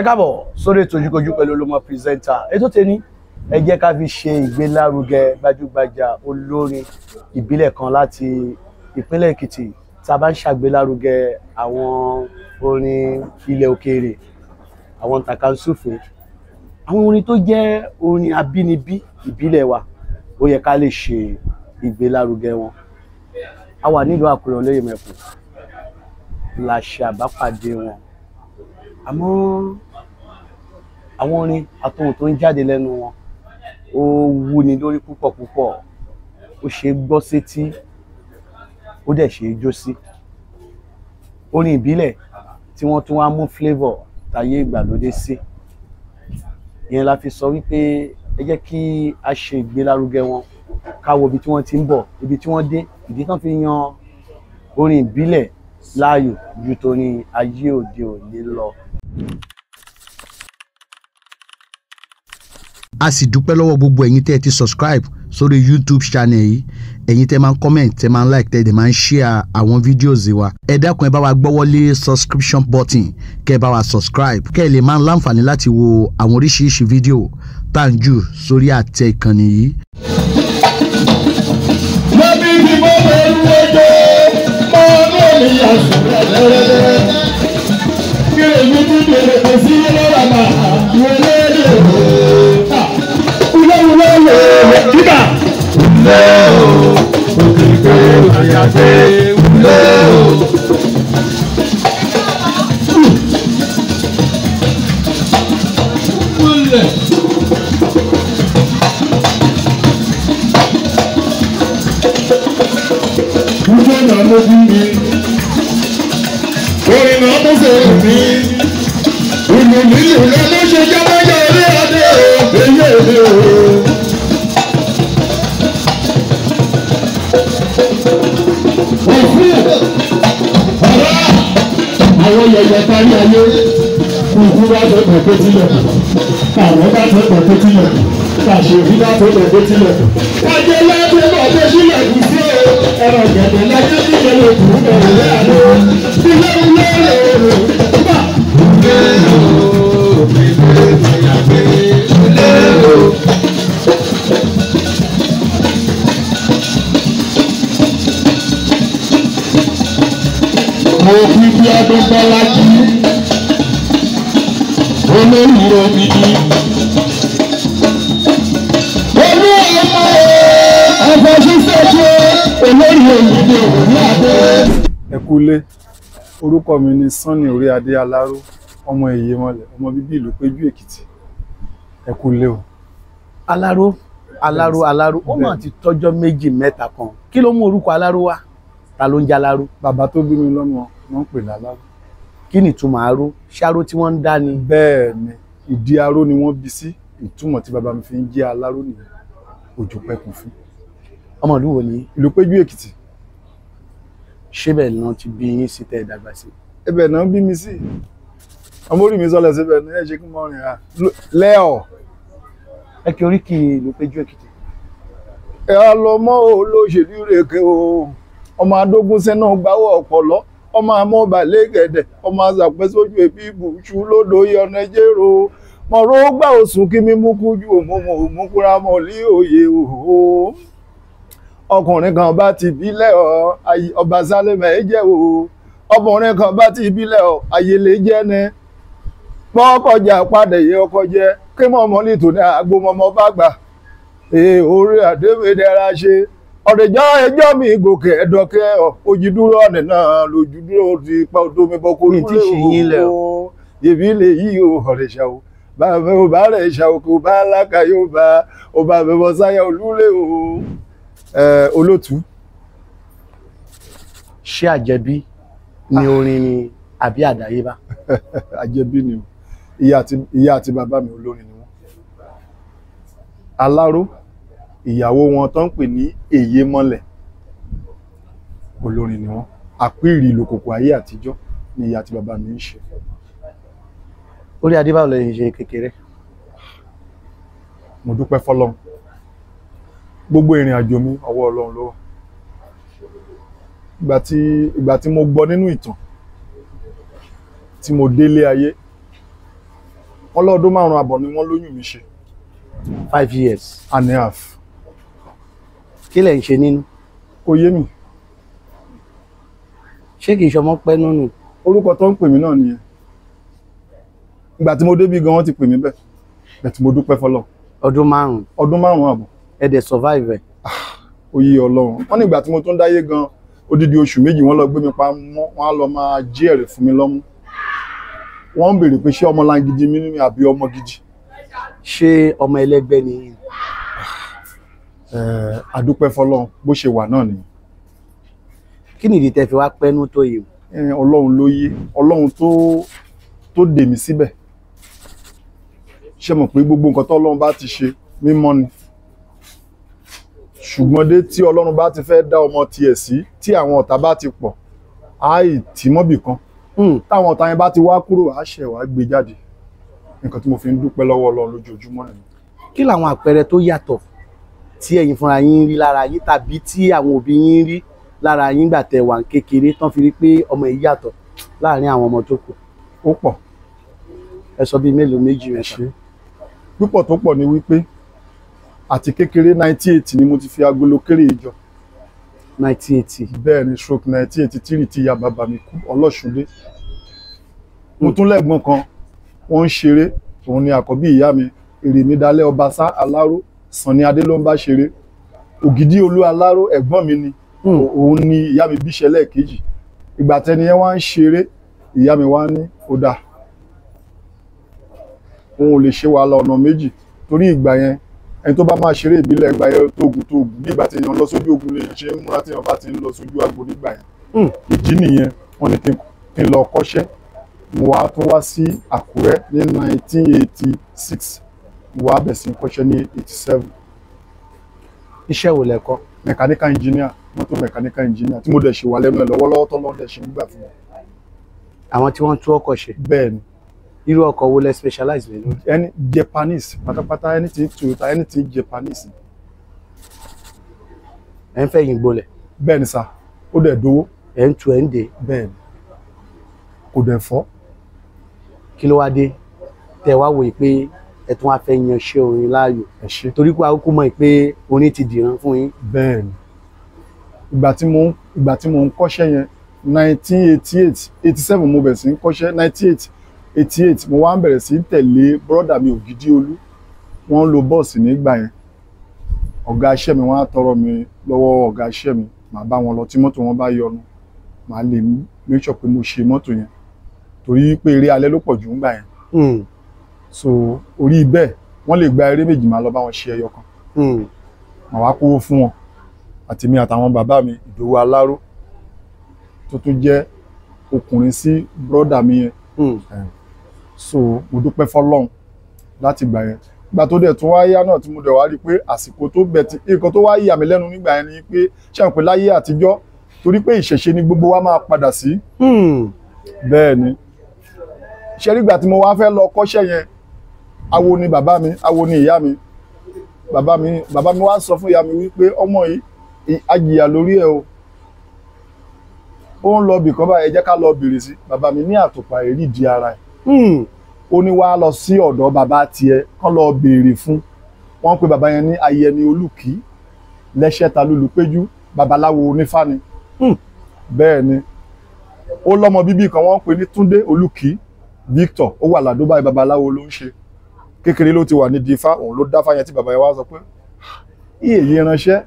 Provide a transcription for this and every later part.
Káàbọ̀ sórí ètò Ojúkojú pẹ̀lú Olúmọ presenter. Ètò tèmi, ẹ jẹ́ ká fi ṣe ìgbélárugẹ gbajúgbajà olórin ìbílẹ̀ kan láti ìpínlẹ̀ Èkìtì. Tá a bá ń ṣàgbélárugẹ àwọn orin ilẹ̀ òkèèrè, àwọn tàkasúfè, àwọn orin tó jẹ́ orin abínibí ìbílẹ̀ wa, ó yẹ ká lè ṣe ìgbélárugẹ wọn. A wà nílùú Àkúrẹ́ Olóyèmẹkùn la ṣe àbápàdé wọn, àmọ́ àwọn orin àtohùn tó ń jáde lẹ́nu wọn ó wúni lórí púpọ̀ púpọ̀, ó ṣe é gbọ́ sétí, ó dẹ̀ ṣe é jó sí. Orin ìbílẹ̀ tí wọ́n tún wá mú flavour tayé ìgbàlódé sí, ìyẹn la fi sọ wípé ẹ jẹ́ kí a ṣe ìgbélárugẹ wọn, ká wo ibi tí wọ́n ti ń bọ̀, ibi tí wọ́n dé, ìdí tán fi yan orin ìbílẹ̀ láàyò ju torin ayé òde òní lọ. A sì dúpẹ́ lọ́wọ́ gbogbo ẹ̀yin tẹ́ ẹ ti subscribe sórí YouTube channel yìí, ẹ̀yin tẹ́ máa ń comment, tẹ́ máa ń like, tẹ́ ẹ dẹ̀ máa ń share àwọn videos wa. Ẹ dákun, ẹ bá wa gbọ́wọ́lé subscription button, kẹ́ ẹ bá wa subscribe, kẹ́ ẹ lè máa láǹfààní láti wo àwọn oríṣiríṣi fídíò tá à ń jù sórí àtẹ ìkànnì yìí. Lọ́bí ti bọ́ pẹ̀lú ọjọ́, máa ń lò ní àṣùrẹ̀ lẹ́rẹ́lẹ́. Kí èmi ti bèrè kò sí lọ́la máa wọlé lè wò. Wúlé wúlé wò kíkà. Wúlé o, òkìkí àyàgbé wúlé o. Wúlé. Wúlé náà ló bí mi. Orin náà tó ṣe mí. Ìlú nílùú náà ló ṣe jẹ́mọ́jọ́ orí adé o. Èyí èmi o. Òfin ọ̀rá àwọn yẹ̀yẹ̀ kárí ayé. Kùkú bá tó pẹ̀ tó tilẹ̀. Àwọn bá tó pẹ̀ tó tilẹ̀. Kàṣèbí bá tó pẹ̀ tó tilẹ̀. Kájé láti bọ̀ tó sílẹ̀ kù sí o. Ẹ̀rọ gẹ̀dẹ̀ lájẹ́ sílẹ̀ lè kú bẹ̀rẹ̀ àlọ́. Ilé ilé rẹ̀ bá. Ilé o, ilé ìyàgbé, ilé o. Mo fi bí ọdún bọ́lá jí. Olórí omi ni. Olú ọmọ ọ̀fọ̀ ṣíṣe ṣe olórí omi ni òní àdé. Ẹ kúlé, orúkọ mi ni Sunny Oríadé Aláró, ọmọ Ìyèmọlẹ̀, ọmọ bíbí ìlú Péjú Èkìtì. Ẹ kúlé o. Aláró, Aláró, Aláró, ó mà ti tọ́jọ́ méjì mẹ́ta kan. Kí ló mú orúkọ Aláró wá? Ta ló ń jẹ́ Aláró? Bàbá tó bí mi lọ́mọ wọ́n ń pè láláró. Kí ni ìtumọ̀ aró? Ṣáró tí wọ́n ń dá ni? Bẹ́ẹ̀ ni, ìdí aró ni wọ́n bí sí. Ìtumọ̀ tí bàbá mi fi ń jẹ́ Aláró nìyẹn. Òjò pẹkùn fún. Ọmọ ìlú wo ni? Ìlú Péjú Èkìtì. Ṣé bẹ́ẹ̀ ni wọ́n ti bí yín sí tẹ́ ẹ dàgbà sí? Ibẹ̀ náà bí mi sí. Ọmọ orí mi sọlẹ̀ síbẹ̀ ní ẹ ṣe kí mo rìn à. Lẹ́ọ̀. Ẹ kí oríkì ìlú Péjú Èkìtì. Ẹ á lọ mọ́ olóṣèlú rèké o. Ọmọ adógún sẹ́nà gbáwọ̀ ọ̀pọ̀lọ́. Ọmọ amóbalẹ̀ gẹ̀dẹ̀. Ọmọ àṣàpẹ́ sójú ẹbí ibùsù lódò yọ̀nẹ́jẹ̀rò. Mọ̀rọ̀ gbà òsùn kí mímú kú ju òmùmù òmùkúra mọ̀ lí òye òhò. Ọkùnrin kan bá ti bílẹ̀ ọ, ọba Sálẹ̀mẹ̀ ẹ jẹ́ o. Ọkùnrin kan bá ti bílẹ̀ ọ, ayélé jẹ́ ni. Bọ́kọjà padà yẹ ọkọ jẹ, kí mọ̀mọ́ ní tòní àgbo mọ̀mọ́ bá gbà. Ee orí àdébẹ̀dẹ́ra ṣe. Ọ̀rẹ́jọ́ ẹjọ́ mi gòkè ẹ̀dọ̀kẹ́ ọ̀, ojú dúró ọ̀nà náà lójú dúró ti pa odò mi bọ́ kó Mi ti ṣe yín lẹ̀ o. Ìbí lè yí o, ọ̀rẹ́ṣà o. Bàbá ò bá rẹ̀ ṣà o, kò bá aláka yóò bá ọba àbẹ̀bọ̀ sáyà olúlé o. Olótú. Ṣé àjẹbí ni orin ni àbí àdáyébá? Àjẹbí ni o. Ìyá àti bàbá mi olórin ni wọ́n. Aláró, ìyàwó wọn tó ń pè ní Èyémọlẹ̀, olórin ni wọ́n. Àpírí ìlòkòkò ayé àtijọ́ ni ìyá àti bàbá mi ń ṣe. Orí adé báwo lẹ ṣe kékeré? Mo dúpẹ́ fọ́lọ́run. Gbogbo ìrìn àjò mi ọwọ́ Ọlọ́run ló wà. Ìgbà tí mo gbọ́ nínú ìtàn tí mo délé ayé, Wọ́n lọ́dún 5 àbọ̀ ni wọ́n lóyún mi ṣe. 5 years and a half. Kí lẹ̀ ń ṣe nínú? Kò yé mi. Ṣé kìí ṣọmọ pẹ́ nínú? Orúkọ tó ń pè mí náà nìyẹn. Ìgbà tí mo débí gan wọ́n ti pè mí bẹ́ẹ̀. Bẹ́ẹ̀ tí mo dúpẹ́ fọlọ́. Ọdún 5. Ọdún 5 àbọ̀. Ẹ dẹ̀ survive ẹ̀. Ó yé Ọlọ́run. Wọ́n ní ìgbà tí mo tún dáyé gan odidi oṣù 2 wọ́n lọ gbé mi pa mọ́, wọ́n á lọ máa jí ẹ̀rẹ̀ fún mi lọ́mú. Wọ́n ń béèrè pé ṣé ọmọ langidi mi ni àbí ọmọ gidi. Ṣé ọmọ ẹlẹ́gbẹ́ ni yín? Àdúpẹ́ fọlọ́run bó ṣe wà náà nìyẹn. Kí nìdí tẹ́ fi wá pẹ́nu tó yìí? Ọlọ́run ló yé, Ọlọ́run tó dè mí síbẹ̀. Ṣé mọ̀ pé gbogbo nǹkan tó Ọlọ́run bá ti ṣe mímọ́ ni. Ṣùgbọ́n dé tí Ọlọ́run bá ti fẹ́ dá ọmọ tiẹ̀ sí, tí àwọn ọ̀tá bá ti pọ̀, á ì tì mọ́bì kan. Táwọn ọ̀tá yẹn bá ti wá kúrò, á ṣẹ̀ wá gbé jáde. Nǹkan tí mo fi ń dúpẹ́ lọ́wọ́ Ọlọ́run lójoojúmọ́ nìyẹn. Kí làwọn àpẹẹrẹ tó yàtọ̀ tí ẹ̀yin fúnra yín rí lára yín tàbí tí àwọn òbí yín rí lára yín gbà tẹ́ wà ń kékeré tán fi rí pé ọmọ yìí yàtọ̀ láàrin àwọn ọmọ tó kù? Ó pọ̀. Ẹ sọ bíi mélòó, méjì, mẹ́ta. Púpọ̀ tó pọ̀ ni wípé àti kékeré 1980 ni mo ti fi agolo kéré ìjọ. 1980. Bẹ́ẹ̀ ni, stroke 1983 tí ìyá bàbá mi kú, Ọlọ́ṣundé. Mo tún lẹ́gbọ̀n kan, wọ́n ń ṣeré, òun ni àkọ́bí ìyá mi, Èrèmídalẹ́ Ọbaṣá Aláró, Sanni Adé ló ń bá ṣeré. Ògìdí Olú Aláró ẹ̀gbọ́n mi ni, òun ni ìyá mi bíṣẹ́ lẹ́ẹ̀kejì. Ìgbà tẹni yẹn wá ń ṣeré, ìyá mi wá ní ó dáa. Òun ò lè ṣe wàhálà ọ̀nà méjì torí ìgbà yẹn ẹni tó bá máa ṣeré ìbílẹ̀ ìgbà yẹn tóògùn tóògùn nígbà tí èèyàn lọ sójú ogun lèèyàn ṣe ń múra tí èèyàn bá ti ń lọ sójú agbo nígbà yẹn. Ìdí nìyẹn wọ́n ní kí n lọ kọ́ṣẹ́. Mo wá tún wá sí Àkúrẹ́ ní 1986, mo wá bẹ̀ sí kọ́ṣẹ́ ní 87. Iṣẹ́ wo lẹ kọ́? Mechanical engineer, mọ́tò mechanical engineer tí mo dẹ̀ ṣe wà lẹ́nu ẹ̀ lọ́wọ́lọ́wọ́ tọ́lọ́ dẹ̀ ṣe ń gbà fún mi. Àwọn tí wọ́n tún ọkọ̀ ṣe? Bẹ́ẹ̀ ni. Irú ọkọ̀ wo lẹ specialize lé lórí? Ẹni Japanese pátápátá, anything Toyota, anything Japanese. Ẹ ń fẹ̀yìn gbolẹ̀? Bẹ́ẹ̀ ni sà, ó dẹ̀ dowó. Ẹ ń tu ẹ̀ ń dè? Bẹ́ẹ̀ ni, kò dẹ̀ fọ́. Kí ló wá dé tẹ wá wòye pé ẹ tún wá fẹ́ yan iṣẹ́ orin láàyò? Ẹ ṣé. Torí pé akókó mọ̀ pé orin ti dìran fún yín. Bẹ́ẹ̀ ni, ìgbà tí mo ń kọ́ṣẹ́ yẹn 1988 87 mo bẹ̀rẹ̀ sí ń kọ́ṣẹ́, 1988 mo wá ń bẹ̀rẹ̀ sí ń tẹ̀lé bọ́dà mi Ògìdí Olú. Wọ́n ń lo bọ́ọ̀sì nígbà yẹn. Ọ̀gá iṣẹ́ mi wọ́n á tọrọ mi lọ́wọ́ ọ̀gá iṣẹ́ mi, màá bá wọn lọ tí mọ́tò wọn bá yọnu, màá lè make sure pé mo ṣe mọ́tò yẹn torí pé eré alẹ́ ló pọ̀ jù ńgbà yẹn. So orí bẹ́ẹ̀ wọ́n lè gba eré méjì, màá lọ bá wọn ṣe ẹyọ kan. Màá wá kówó fún wọn àti mi àtàwọn bàbá mi Ìdòwú Aláró tó tún jẹ́ ọkùnrin sí bọ́dà mi yẹn. So mo dúpẹ́ fọlọ́run láti gbà yẹn. Ìgbà tó dẹ̀ tún wá yá náà tí mo dẹ̀ wá rí i pé àsìkò tó bẹ̀ tí nǹkan tó wá yà mí lẹ́nu nígbà yẹn ni pé ṣé àwọn pé láyé àtijọ́ torí pé ìṣẹ̀ṣe ni gbogbo wa máa padà sí. Bẹ́ẹ̀ ni, ṣe rí ìgbà tí mo wá fẹ́ lọ kọ́ṣẹ́ yẹn, awo ni bàbá mi, awo ni ìyá mi. Bàbá mi wá sọ fún ìyá mi wípé ọmọ yìí ajìyà lórí ẹ̀ o, ó ń lọ bìkan báyìí, ẹ jẹ́ ká lọ bèrè sí. Bàbá mi ní àtùpà ìrídìí ara ẹ̀. Ó ní wá lọ sí ọ̀dọ̀ bàbá tiẹ̀ kán lọ béèrè fún. Wọ́n pe bàbá yẹn ní Ayẹni Olùkí lẹ́ṣẹ̀ta lólùpéjú, babaláwo onífá ni. Bẹ́ẹ̀ ni, ó lọ́mọ bíbí kan wọ́n pe ní Túndé Olùkí Victor, ó wà ládó báyìí, babaláwo ló ń ṣe. Kékeré ló ti wà ní dífá, òun ló dáfá yẹn tí bàbá yẹn wá sọ pé ìyèyí ránṣẹ́.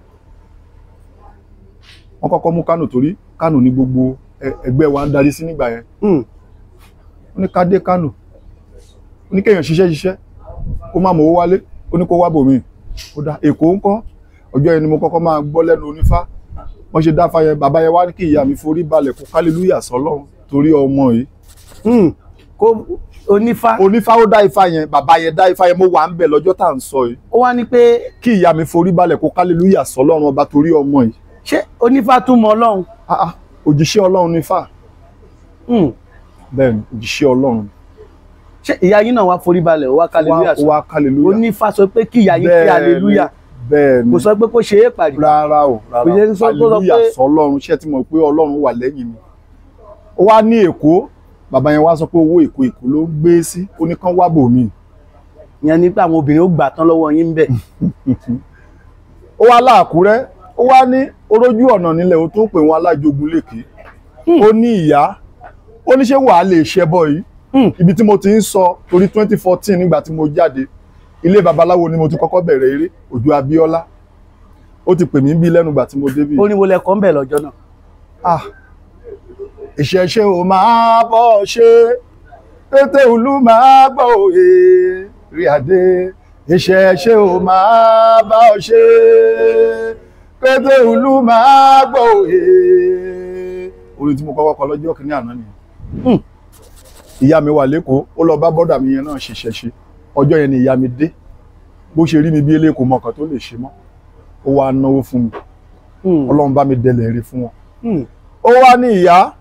Wọ́n kọ́kọ́ mú Kánò torí Kánò ní gbogbo ẹgbẹ́ wa ń darí sí nígbà yẹn. Ó ní ká dé Kánò, ó ní kéèyàn ṣiṣẹ́ ṣiṣẹ́ kó má mọ̀ owó wálé, ó ní kó wá bòmí. Ó dá Èkó ń kọ́. Ọjọ́ yẹn ni mo kọ́kọ́ máa gbọ́ lẹ́nu onífá. Wọ́n ṣe dáfá yẹn, bàbá yẹn wá ní kí ìyá mi forí balẹ̀ kó kálílúyà sọ́lọ́run torí ọmọ yìí. Kó onífá. Onífá ó dá ifá yẹn, bàbá yẹn dá ifá yẹn, mo wà ń bẹ̀ lọ́jọ́ tá à ń sọ yìí. Ó wá ní pé kí ìyá mi forí balẹ̀ kó kálílúyà sọ́lọ́run ọba torí ọmọ yìí. Ṣé onífá tún mọ Ọlọ́run? Òjíṣẹ́ Ọlọ́run nífá. Bẹ́ẹ̀ ni, òjíṣẹ́ Ọlọ́run. Ṣé ìyá yín náà wá forí balẹ̀ ó wá kálílúyà sọ? Ó wá kálílúyà. Onífá sọ pé kí ìyá yín kí hallelujah. Bẹ́ẹ̀ ni. Kò sọ pé kó ṣe é pàdé. Rárá o, rárá. Hallelujah sọ́lọ́run, ṣé ti mọ̀ pé Ọlọ́run wà lẹ́yìn mi. Ó wá ní Èkó, bàbá yẹn wá sọ pé owó Èkó Èkó ló ń gbé sí, ó ní kán wá bò mí. Ìyẹn ni pé àwọn obìnrin ó gbà tán lọ́wọ́ yín ń bẹ̀. Ó wá láàkúrẹ́, ó wá ní orójú ọ̀nà nílẹ̀ ó tún pè wọ́n alájogun lèkè. Ó ní ìyá, ó ní ṣé wàá lè ṣẹbọ yìí? Ibi tí mo ti ń sọ torí 2014 nígbà tí mo jáde, ilé babaláwo ni mo ti kọ́kọ́ bẹ̀rẹ̀ eré, Òjó Abíọ́lá. Ó ti pè mí bí lẹ́nu ìgbà tí mo débí. Ó ní wo lẹkọ̀ọ́ ń bẹ̀ lọ́jọ́ náà? Ah, ìṣẹ̀ṣe ò máa bọ̀ ṣe, tètè ìlú máa gbọ́ òye rí adé. Ìṣẹ̀ṣe ò máa bọ̀ ṣe, tètè ìlú máa gbọ́ òye. Orin tí mo kọ́kọ́ kọ lọ́jọ́ kìíní àná nìyẹn. Ìyá mi wà lẹ́kọ̀ọ́, ó lọ bá bọ́dà mi yẹn náà ṣiṣẹ́ ṣe. Ọjọ́ yẹn ni ìyá mi dé. Bó ṣe rí mi bí eléko mọ nǹkan tó lè ṣe mọ́. Ó wá náwó fún mi. Ọlọ́run bá mi dẹlẹ̀ rí fún wọn. Ó wá ní ìyá,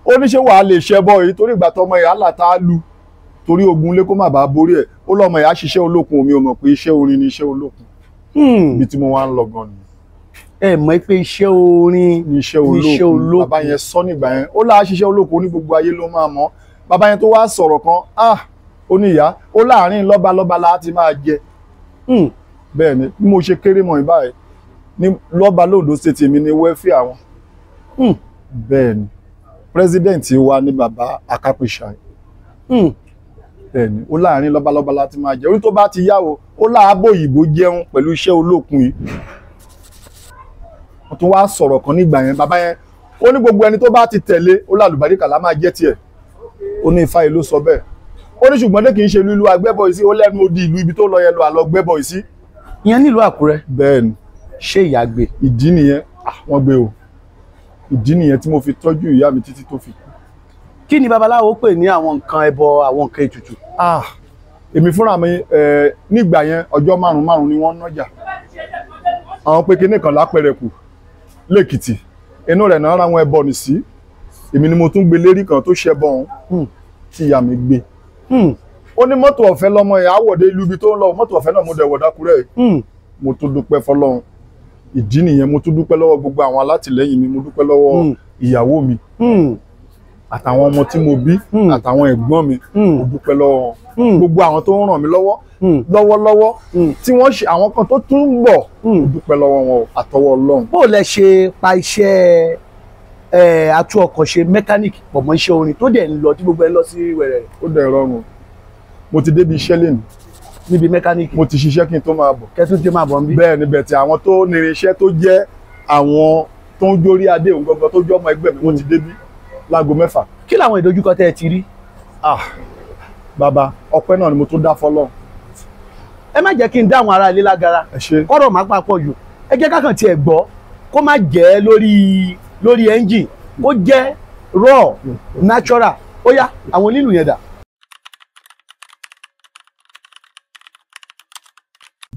ó ní ṣé wàá lè ṣẹbọ yìí torí ìgbà tọmọ ìyá làtà lu torí ogun lé kó má bàa borí ẹ̀. Ó lọ́mọ ìyá ṣiṣẹ́ olókun, omi ò mọ̀ pé iṣẹ́ orin ni iṣẹ́ olókun. Ibi tí mo wá ń lọ gan ni. Ẹ mọ̀ pé iṣẹ́ orin ni iṣẹ́ olókun. Bàbá yẹn sọ nígbà yẹn, ó láà ṣiṣẹ́ olókun ní gbogbo ayé ló máa mọ̀. Bàbá yẹn tó wá sọ̀rọ̀ kan, ah, ó ní ìyá, ó láàrin lọ́balọ́ba la ti máa jẹ. Bẹ́ẹ̀ ni, bí mo ṣe kéré mọ̀ báyìí ní lọ́ba lóńdó state mi ní wẹ́fì àwọn. Bẹ́ẹ̀ ni, president wa ní bàbá Akápẹ́ṣà. Bẹ́ẹ̀ ni, ó láàrin lọ́balọ́ba la ti máa jẹ. Orí tó bá ti yáwó, ó láàbò òyìnbó jẹun pẹ̀lú iṣẹ́ olókun yìí. Wọ́n tún wá sọ̀rọ̀ kan nígbà yẹn, bàbá yẹn, ó ní gbogbo ẹni tó bá ti tẹ̀lé, ó lálùbáríkà lá máa jẹ́ tiẹ̀. Ó ní ifá yìí ló sọ bẹ́ẹ̀. Ó ní ṣùgbọ́n dé kì í ṣe ìlú agbẹ́bọ̀ yìí sí, ó lẹ́nu odi ìlú ibi tó lọ yẹn lọ àlọ́ gbẹ́bọ̀ yìí sí. Ìyẹn nílùú Àkúrẹ́. Bẹ́ẹ̀ ni. Ṣé ìyá gbé? Ìdí nìyẹn, wọ́n gbé o. Ìdí nìyẹn tí mo fi tọ́jú ìyá mi títí tó fi kú. Kí ni babaláwo pè ní àwọn nǹkan ẹbọ, àwọn nǹkan ètùtù? Ah, èmi fúnra mi nígbà yẹn ọjọ́ márùn márùn ni wọ́n nájà. Àwọn pé kinní kan lápẹ̀rẹ̀ kù lẹ́kìtì, inú rẹ̀ náà ra wọn ẹbọ nì sí. Èmi ni mo tún gbé lérí kan tó ṣẹbọ ọ̀hún tí ìyá mi gbé. Ó ní mọ́tò ọ̀fẹ́ lọ́mọ yẹn àwọ̀dé ìlú ibi tó ń lọ, mọ́tò ọ̀fẹ́ náà mo dẹ̀ wọ̀ dákúrẹ́. Mo tún dúpẹ́ fọlọ́run. Ìdí nìyẹn, mo tún dúpẹ́ lọ́wọ́ gbogbo àwọn alátìlẹ́yìn mi, mo dúpẹ́ lọ́wọ́ ìyàwó mi àtàwọn ọmọ tí mo bí àtàwọn ẹ̀gbọ́n mi, mo dúpẹ́ lọ́wọ́ gbogbo àwọn tó ń ràn mí lọ́wọ́ lọ́wọ́lọ́wọ́ tí wọ́n ṣe àwọn kan tó tún ń bọ̀, mo dúpẹ́ lọ́wọ́ wọn àtọwọ́ Ọlọ́run. Bó lẹ ṣe pa iṣẹ́ atú ọkọ̀ ṣe mẹkáníìkì pọ̀ mọ́ iṣẹ́ orin tó dẹ̀ ń lọ tí gbogbo ẹ lọ sí wẹ̀rẹ̀ rẹ̀? Ó dẹ̀ rọrùn, mo ti débi iṣẹ́ lẹ́nu. Níbi mẹkáníìkì? Mo ti ṣiṣẹ́ kí n tó máa bọ̀. Kẹ́tún tí máa bọ̀ ń bí. Bẹ́ẹ̀ ni, bẹ̀ tí àwọn tó nírinṣẹ́ tó jẹ́ àwọn tó ń jórí adé òun gangan tó jẹ́ ọmọ ẹgbẹ́ mi, wọ́n ti débí láago 6. Kí làwọn ìdojúkọ tẹ́ ẹ ti rí? Ah, bàbá, ọpẹ́ náà ni mo tún dá fọ́lọ́run. Ẹ má jẹ́ kí n dá àwọn ará ilé lágara, kọ́rọ̀ má papọ̀ jù. Ẹ jẹ́ ká kàn tiẹ̀ gbọ́, kó má jẹ́ lórí ẹ́ńjìn, kó jẹ́ raw natural. Ó yá, àwọn onílù yẹn dà.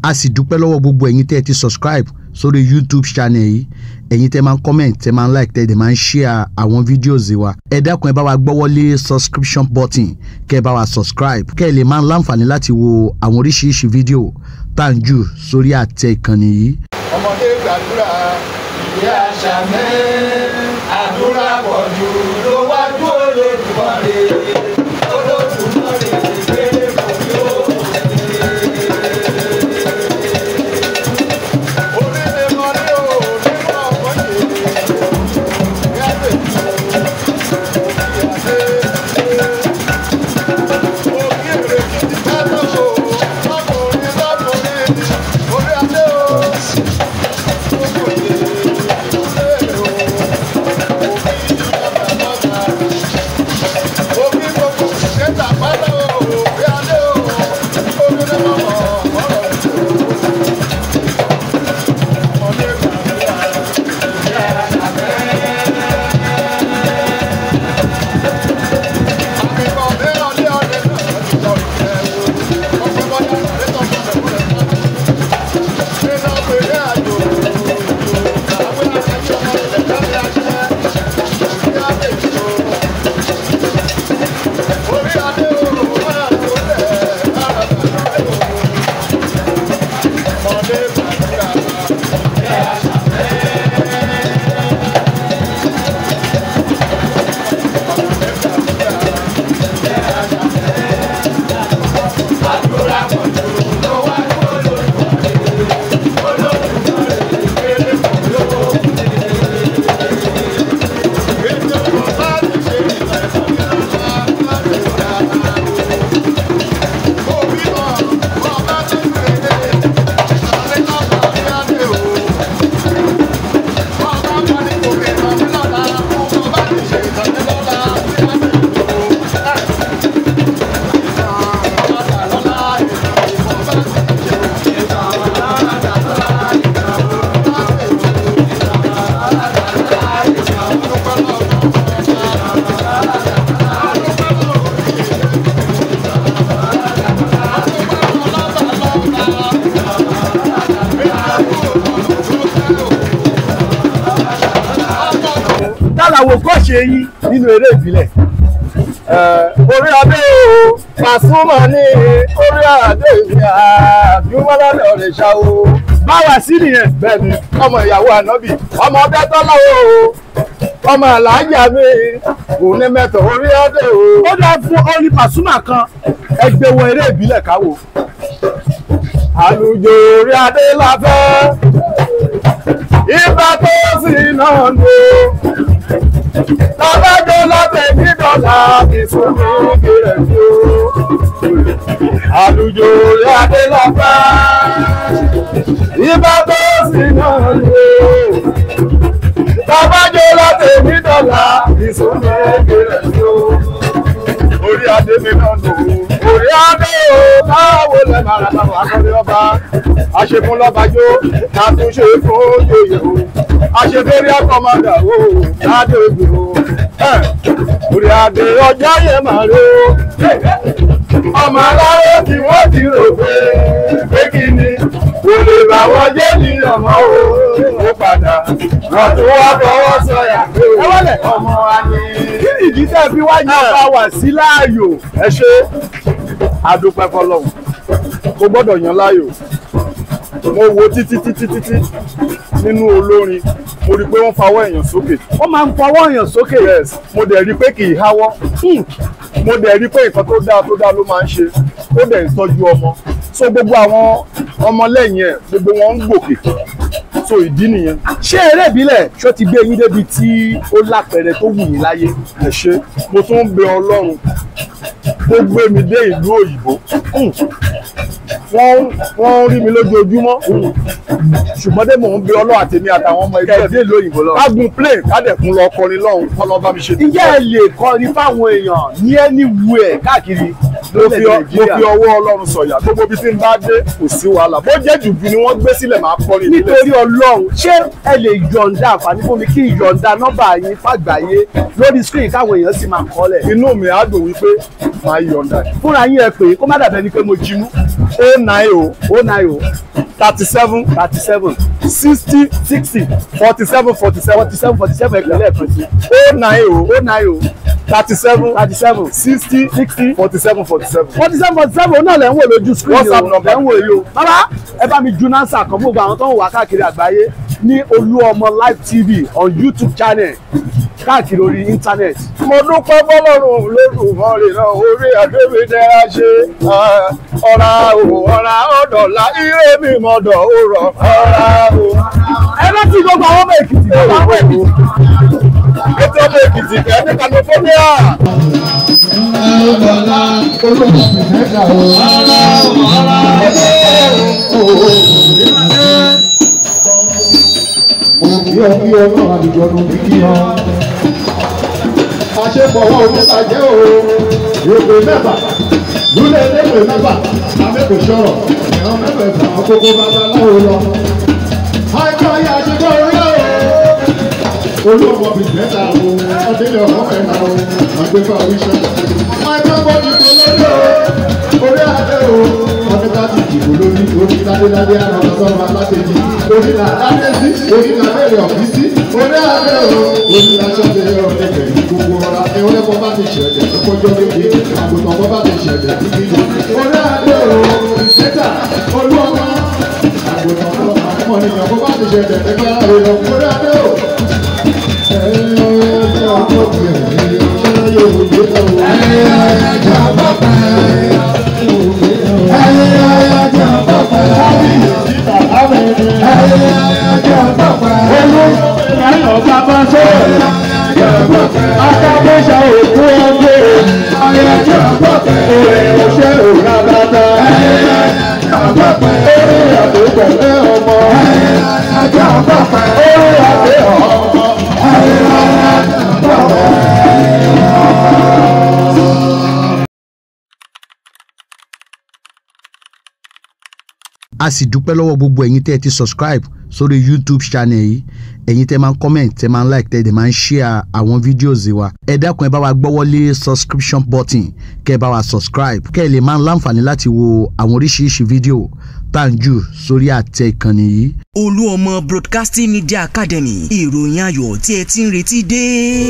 A sì dúpẹ́ lọ́wọ́ gbogbo ẹ̀yin tẹ́ ẹ ti subscribe sórí YouTube channel yìí, ẹ̀yin tẹ́ máa ń comment, tẹ́ máa ń like, tẹ́ dẹ̀ máa ń share àwọn videos wa. Ẹ dákun, ẹ bá wa gbọ́wọ́lé subscription button kẹ́ ẹ bá wa subscribe kẹ́ ẹ lè máa láǹfààní láti wo àwọn oríṣiríṣi fídíò tá à ń jù sórí àtẹ ìkànnì yìí. Ọmọdé gbàdúrà ìyá àṣà mi, àdúrà pọ̀ jù ló wájú Olódùmarè, Olódùmarè gbélé fún mi ó. Orí adé o. Làwòkọ́ṣe yín nínú eré ìbílẹ̀? Orí adé o, Pasuma ní orí adé mi, àdúmọ́lá lọ́rẹ̀ ṣá o. Báwa sí nìyẹn. Bẹ́ẹ̀ni, ọmọ ìyàwó ànábì, ọmọ ọbẹ̀ tọ́lá o, ọmọ àlàájá mi, òní mẹ́tọ̀ orí adé o. Ó dáa fún orin Pasuma kan, ẹgbẹ́ wọ eré ìbílẹ̀ káwò. Àlùjò orí adé la fẹ́, ibà tó sì náà nù. Tábàjọ́ látẹ̀ ní dọ́là ìsúnmí kiri sí o. Àlùjò orí adé la fẹ́, ibà tó sì náà nù. Tábàjọ́ látẹ̀ ní dọ́là ìsúnmí kiri sí o. Orí adé mi náà nù. Orí adé o, báwo lẹ máa ra báwo akọ́lé ọba? Àṣefún lọ́bàjọ́, àtúnṣe fún oyè o. Àṣefẹ́rí akọ́mọdà o, ládé ògbè o. Orí adé ọjà yẹn máa ro. Ọmọ aláró tí wọ́n ti rò pé kí ni kò lè bá wọn jẹ́ ní ọmọ o. Ó padà, wọ́n tún wá fọwọ́ sọ̀yà pé ọmọ wa ni. Kí ni ìdí tẹ́ fi wá yan bá wà sí láàyò? Ẹ ṣe, àdúpẹ́ fọlọ́run, mo gbọ́dọ̀ yan láàyò. Mo wo títí títí títí nínú olórin, mo rí i pé wọ́n fawọ́ èèyàn sókè. Ó máa ń fọwọ́ èèyàn sókè. Yes, mo dẹ̀ rí i pé kì í háwọ́. Mo dẹ̀ rí i pé nǹkan tó dáa tó dáa ló máa ń ṣe. Ó dẹ̀ ń tọ́jú ọmọ. So gbogbo àwọn ọmọ lẹ́yìn ẹ̀, gbogbo wọn ń gòkè. So ìdí nìyẹn. Ṣé eré ìbílẹ̀ ṣó ti gbé yín débi tí ó lápẹẹrẹ tó wù yín láyé? Ẹ ṣe, mo tún ń bẹ Ọlọ́run ó gbé mi dé ìlú òyìnbó. Wọ́n ń rí mi lójoojúmọ́, ṣùgbọ́n dé mò ń bẹ Ọlọ́run àtèmi àtàwọn ọmọ ẹgbẹ́ Kẹ̀dé ìlú òyìnbó lọ. Ká gun plane, ká dẹ̀ kún lọ kọrin lọ́hùn, kọ́ lọ bá mi ṣe. Ǹjẹ́ ẹ lè kọrin fáwọn èèyàn ní anywhere káàkiri Mo fi lórílẹ̀-èdè Nàìjíríà? ọwọ́ Ọlọ́run sọ̀yà, gbogbo ibi tí n bá dé kò sí wàhálà, bó jẹ́ jùjú ni wọ́n gbé sílẹ̀ máa kọrin ìbílẹ̀. Nítorí Ọlọ́run, ṣé ẹ lè yọ̀ǹda àǹfààní fún mi kí yọ̀ǹda nọ́mbà yín fàgbáyé lórí screen káwọn èèyàn sì máa kọ́lẹ̀? Inú mi á dùn wípé máa yọ̀ǹda ẹ̀. Fúnra yín ẹ pè é kó má dàbẹ́ ni pé mo jí mú. 090 090 37 37 60 60 47 47 47 47. Ẹ pè lẹ́ẹ̀kan sí. 090 090 37 37 60 60 47 47. 47 47 náà lẹ̀ ń wò lójú screen o. WhatsApp number. Lẹ̀ ń wò yìí o. Bàbá, ẹ bá mi ju nánsà kan fún gbogbo àwọn tó ń wà káàkiri àgbáyé ní Olúọmọ Live TV on YouTube channel káàkiri orí internet. Mo dúpẹ́ fọlọ́run lódùmarè náà, orí àdébídẹ́ra ṣe ọ̀rá o, ọ̀rá ọ̀dọ̀là ire mi mọ̀dọ̀ òrọ̀ ọ̀rá o. Ẹ rántí gbogbo àwọn ọmọ Èkìtì, gbogbo àwọn Èkìtì. Ètò ọmọ Èkìtì kẹ́ ní California. Àṣepọ̀wọ́ oníbàjẹ́ o, èpè mẹ́fà, lúlẹ̀ lépè mẹ́fà, àmẹ́kò sọ̀rọ̀, ẹ̀rọ mẹ́fẹ̀ẹ̀fà, àkókò babaláwo lọ. Àìkọ́ ayé àṣepọ̀ orí o. Olú ọmọ bìtẹ́ta o, ọdílé ọmọ mẹ́ta o, àgbẹ̀fà oríṣẹ́. Àìkọ́ bọ́ọ̀dì kò lórí o, orí adé o, ọdún bá ti dìbò lórí, orí ládéládé àrùn ọ̀sán alátẹ̀jì, orí làdádé sí, orí làbẹ̀rẹ̀ ọ̀bí sí, orí adé o, orí làṣọ́dẹ̀ ọ̀dẹ̀gbẹ̀ gbogbo ọ̀la, ewúrẹ́ bọ́ bá ti ṣẹ̀dẹ̀ kọjọ́ méje, àgùntàn bọ́ bá ti ṣẹ̀dẹ̀ títí lọ. Orí adé o, ìṣẹ́ta, olú ọmọ, àgùntàn bọ́ ọmọnìyàn bọ́ bá ti ṣẹ̀dẹ̀ ẹgbẹ́ rẹ̀ lọ, orí adé o. A sì dúpẹ́ lọ́wọ́ gbogbo ẹ̀yin tẹ́ ẹ ti subscribe sórí YouTube channel yìí, ẹ̀yin tẹ́ máa ń comment, tẹ́ máa ń like, tẹ́ ẹ dẹ̀ máa ń share àwọn videos wa. Ẹ dákun, ẹ bá wa gbọ́wọ́lé subscription button, kẹ́ ẹ bá wa subscribe, kẹ́ ẹ lè máa ń láǹfààní láti wo àwọn oríṣiríṣi fídíò tá à ń jù sórí àtẹ ìkànnì yìí. Olúọmọ Broadcasting Media Academy, ìròyìn ayọ̀ tí ẹ ti ń retí dé.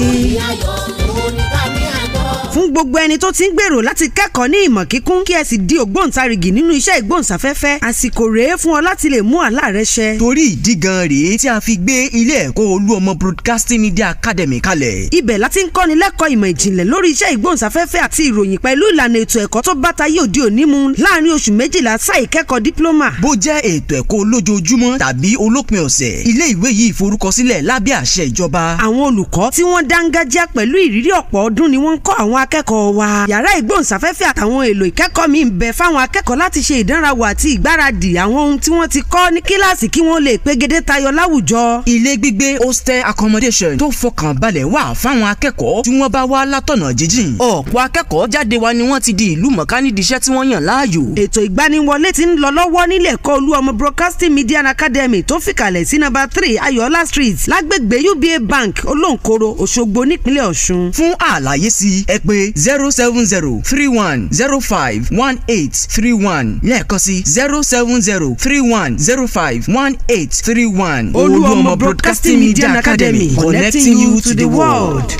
Ìròyìn ayọ̀ òun ní ká ní àgbọ̀. Fún gbogbo ẹni tó ti ń gbèrò láti kẹ́kọ̀ọ́ ní ìmọ̀ kíkún kí ẹ sì di ògbóǹtarìgì nínú iṣẹ́ ìgbóhùnsáfẹ́fẹ́, àsìkò rèé fún ọ láti lè mú àlá rẹ ṣẹ. Torí ìdí gan rèé tí a fi gbé ilé ẹ̀kọ́ Olúọmọ Broadcasting Media Academy kalẹ̀. Ibẹ̀ láti ń kọ́ni lẹ́kọ̀ọ́ ìmọ̀ ìjìnlẹ̀ lórí iṣẹ́ ìgbóhùnsáfẹ́fẹ́ àti ìròyìn pẹ̀lú ìlànà ètò ẹ̀kọ́ tó bá tayé òde òní mu láàrin oṣù 12 sáà ìkẹ́kọ̀ọ́ dípílọ́mà. Bó jẹ́ ètò ẹ̀kọ́ olójoojúmọ́ tàbí olópin ọ̀sẹ̀, ilé ìwé yìí forúkọsílẹ̀ lábẹ́ àṣẹ ìjọba. Àwọn olùkọ́ tí wọ́n dángájá pẹ̀lú ìrírí ọ̀pọ̀ ọdún ni wọ́n ń kọ́ àwọn akẹ́kọ̀ọ́ wa. Yàrá ìgbóhùnsáfẹ́fẹ́ àtàwọn èlò ìkẹ́kọ̀ọ́ mi ń bẹ fáwọn akẹ́kọ̀ọ́ láti ṣe ìdánrawò àti ìgbáradì àwọn ohun tí wọ́n ti kọ́ ní kíláàsì kí wọ́n lè pegedé tayọ láwùjọ. Ilé gbígbé hostel accommodation tó fọkàn balẹ̀ wà fáwọn akẹ́kọ̀ọ́ tí wọ́n bá wá látọ̀nà jíjìn. Ọ̀pọ̀ akẹ́kọ̀ọ́ jáde wa ni wọ́n ti di ìlú mọ̀ká nídìí iṣẹ́ tí wọ́n yàn láàyò. Ètò ìgbaniwọlé ti ń lọ lọ́wọ́ nílé ẹ̀kọ́ Olúọmọ Broadcasting Media Academy tó fìkàlẹ̀ sí nọ́mbà 3 Ayọ̀ọ́lá Street lágbègbè UBA Bank Olóǹkoro, Òṣogbo nípínlẹ̀ Ọ̀ṣun. Fún àlàyé sí ẹ pè 070 31 05 18 31 lẹ́ẹ̀kan sí 070 31 05 18 31. Olúọmọ Broadcasting Media Academy, connecting you to the world.